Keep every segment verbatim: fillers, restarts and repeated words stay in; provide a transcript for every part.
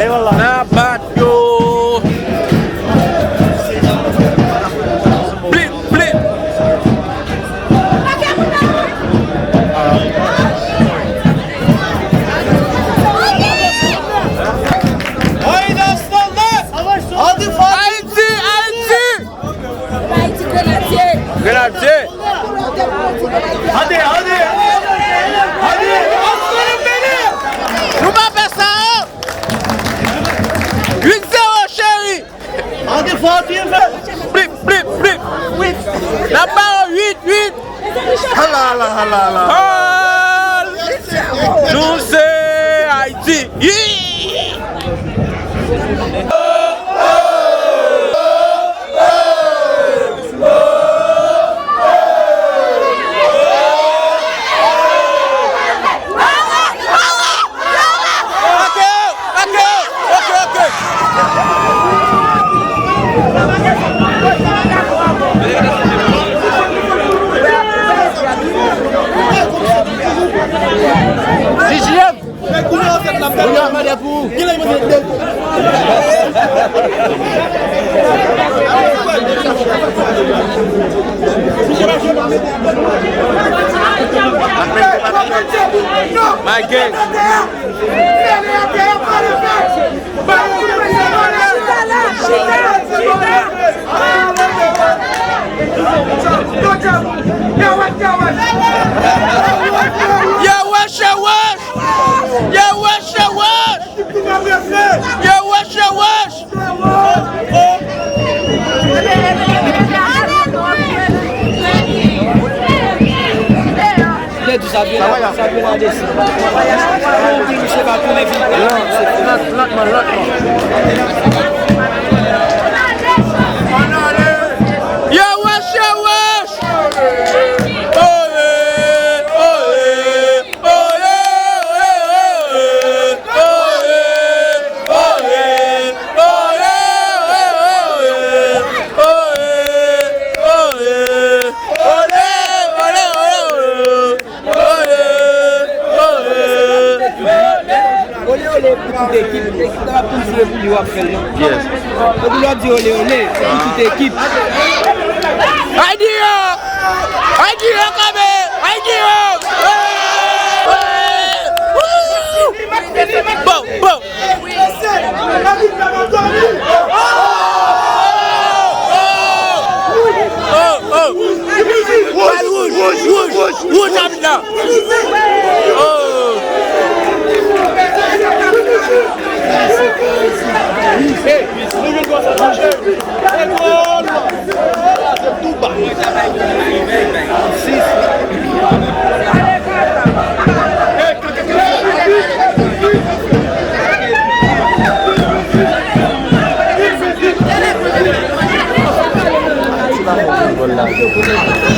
Eyvallah. N ap bat yo. Blip, blip. Ayiti, Ayiti! Ayiti, Grenadye! Grenadye! Ade, ade! Ade! Nou pa fè sa, oh! Uit zewo, cheri! Ade, fò anpil, fè! Flip, flip, flip! N ap ba yo uit, uit! Hala, hala, hala, hala! Gòl! Nou se Ayiti! Yee! J J M! Kounye a mande pou ou. My gang. Yo, wèch, yo, wèch! Yo, wèch, yo, wèch! Yo, wèch, yo, wèch! Lè di Savye la, Savye la desi. Misye pa tounen vin. Lòt, lòt, lòt, lòt. Yo, wèch, yo, wèch! Olé, olé! Olé, olé, olé, olé, olé, olé, olé, olé, olé, olé. Olé, olé pou tout ekip. Ekip la ap toujou jwe pou li, w ap fè l, non? Yes. Epi lè w ap di olé, olé, se pou tout ekip. Ay, Diyo! Ay, Diyo, kanpe! Ay, Diyo! Bon, bon. Oh, oh. Wouj, wouj, wouj, wouj, wouj, wouj, abit la. Oh. Hey, nou jwenn konsa, nou jwenn.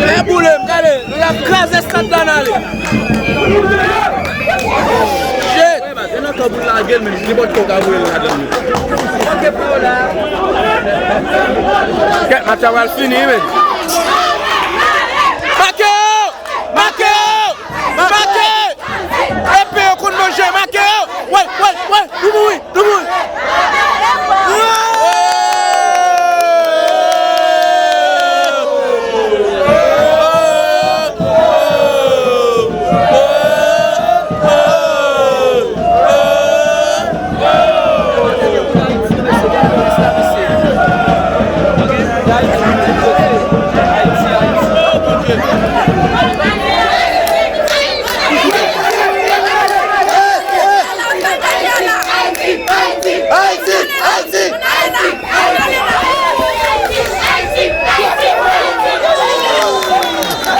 E boule m, gade, nou ap kraze estad la, n ale. Shit! Depi nan tan pou l lage l menm, nenpòt kò ka voye l ladan l. Kèt, match la pral fini, men. Make yo! Make yo! Make! Epe yo konn manje, make yo! Woy, woy, woy! Nou mouri! Nou mouri!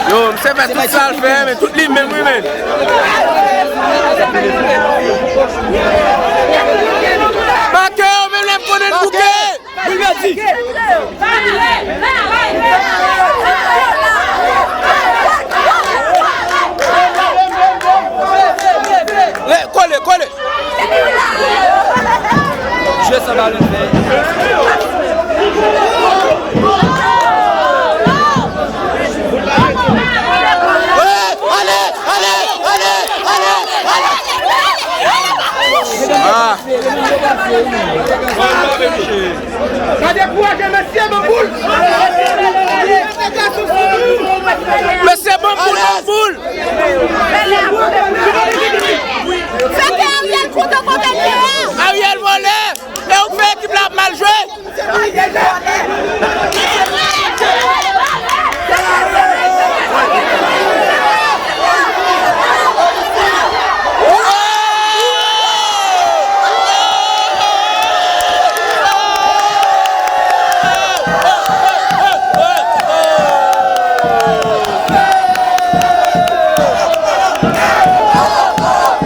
Yo, misye fè tout sa l fè, men tout li menm, wi, men. Make yo, menm lè m konnen l bouke. Boul pèdi. Lè, kole, kole. Jwe san balon fè. Ale, ale, ale, ale, ale, ale. A, Pa dekouraje, mesye, bon boul. Mesye, bon boul, bon boul. Sa te Ariel kontan kontan. Ariel vòlè. E ou k fè ekip la ap mal jwe.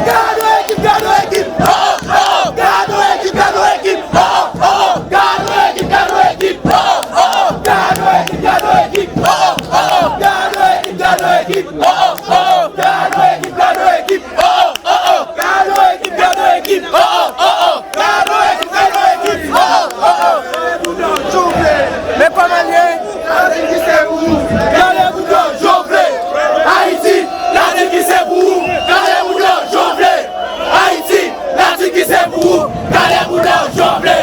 Gade ekip, gade ekip. Oh, oh, gade ekip, gade ekip. Oh, oh, gade ekip, gade ekip. Oh, oh, gade ekip, gade ekip. Oh, oh, gade ekip, gade ekip. Oh, oh, gade ekip, gade ekip. Oh, oh, gade ekip, gade ekip. Oh, oh, gade ekip, gade ekip. Oh, oh. Men kòman l ye? Latin ki se pou ou, gade pou nou jovle. Ayiti, latin ki se pou ou, gade pou nou jovle. Ayiti, latin ki se pou ou, gade pou nou jovle.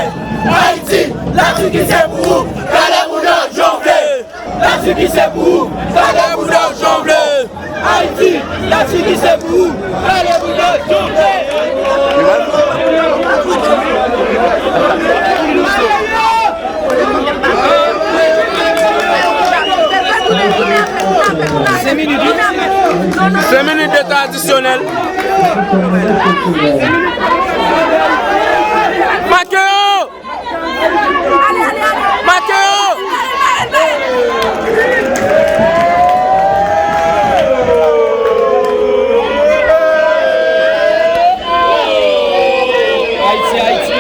Ayiti, latin ki se pou ou, gade pou nou jovle. Latin ki se pou ou, gade pou nou jovle. Ayiti, latin ki se pou ou, gade pou nou jovle. Senk minit de tan adisyonèl. Make yo! Make yo! Ayiti, Ayiti.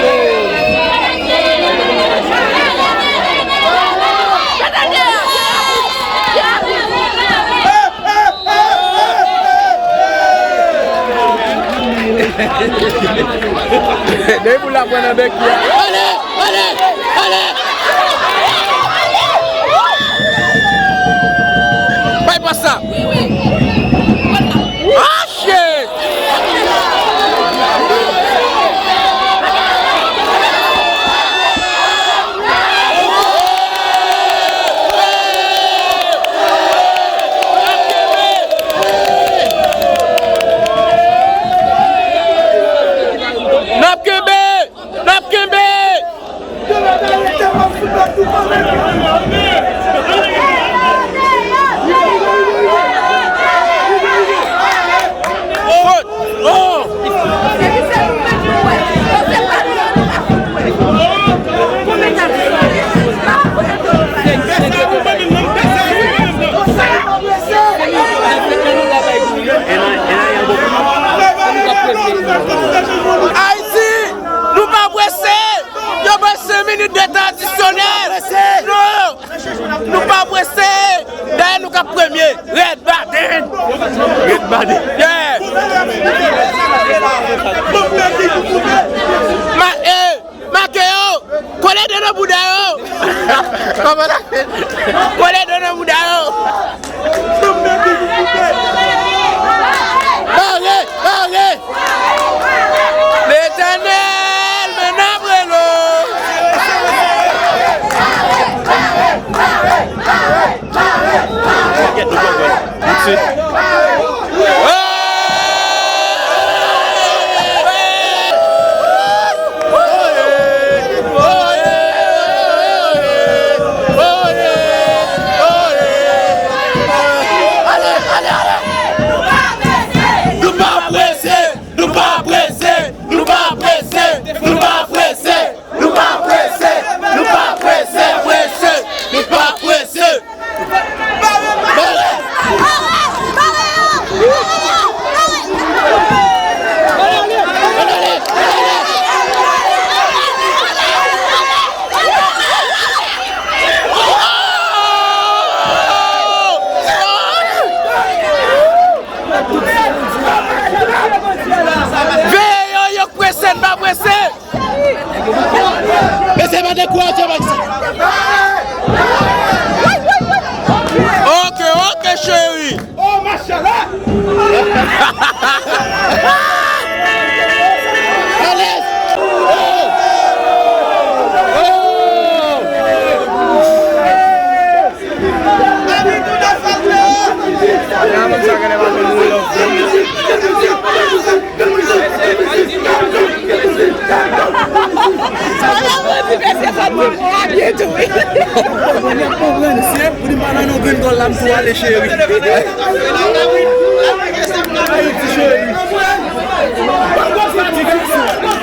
Depi pou l ap pran nan bèk li a. Ale! Ale! Ale! Bay pas sa! Ah, shit! N ap kenbe! N ap kenbe! Byen tou, wi. Konprann, konprann, se pou li pa nan yon grenn gòl la, m tou ale, cheri. Ayiti, cheri.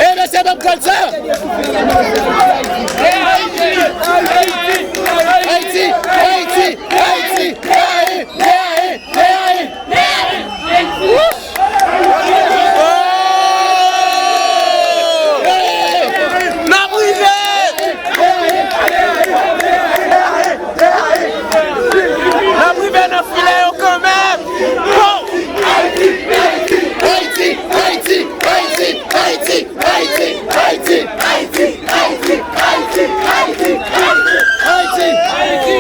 E mesye, ban m kòd sa. Ayiti, Ayiti, Ayiti, Ayiti, Ayiti. N ap rive! N ap rive nan filè yo kanmenm! Bon! Ayiti, Ayiti, Ayiti, Ayiti, Ayiti, Ayiti, Ayiti, Ayiti, Ayiti, Ayiti, Ayiti, Ayiti.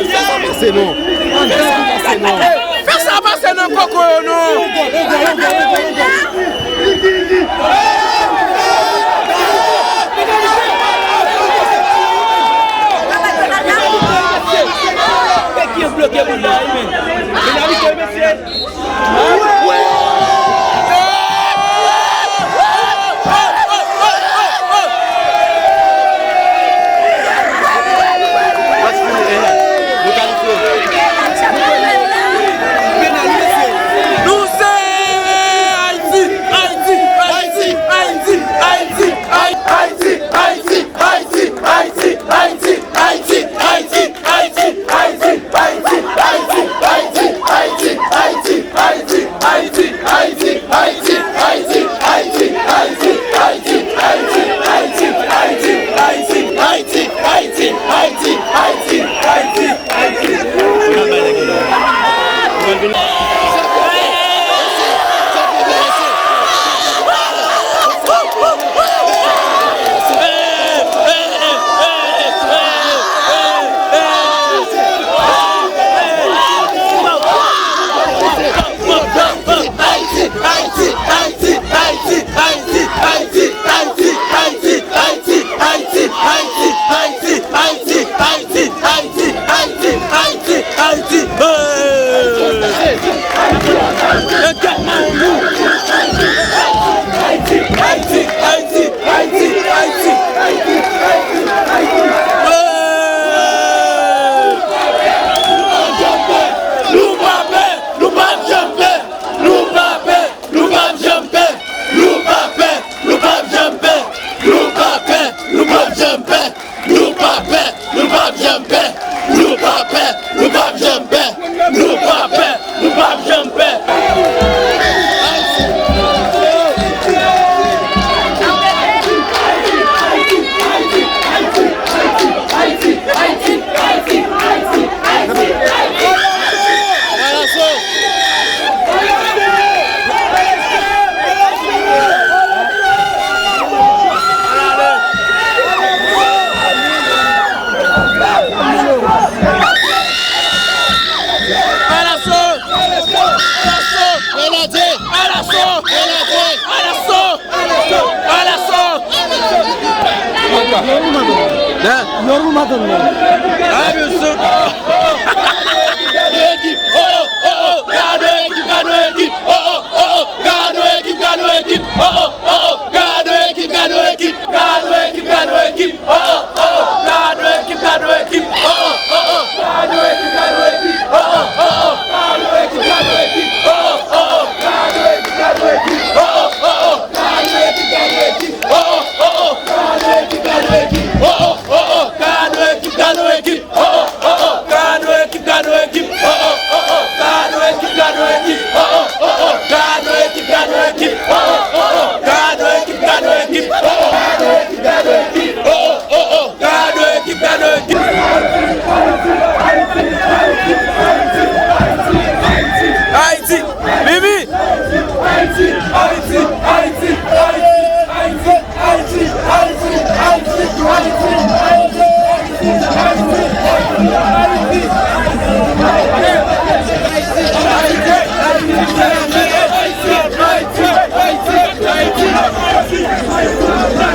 Fè sa pase non. Fè sa pase non. Fè sa pase nan koko yo non. Peki yo bloke boul la wi men. Penalite mesye. Nou p ap janm pè! Nou p ap janm pè! Nou p ap pè! Nou p ap janm pè! Nou p ap pè! Nou p ap pè! Nou p ap janm pè! Nou p ap pè! Nou p ap janm pè! Nou p ap pè! Nou p ap janm pè! Alaso! Alaso! Alaso! Alaso! Alaso! Alaso! Gade ekip, oh, oh, oh, gade ekip, gade ekip, oh, oh, oh, oh, gade ekip, gade ekip, oh, oh, oh,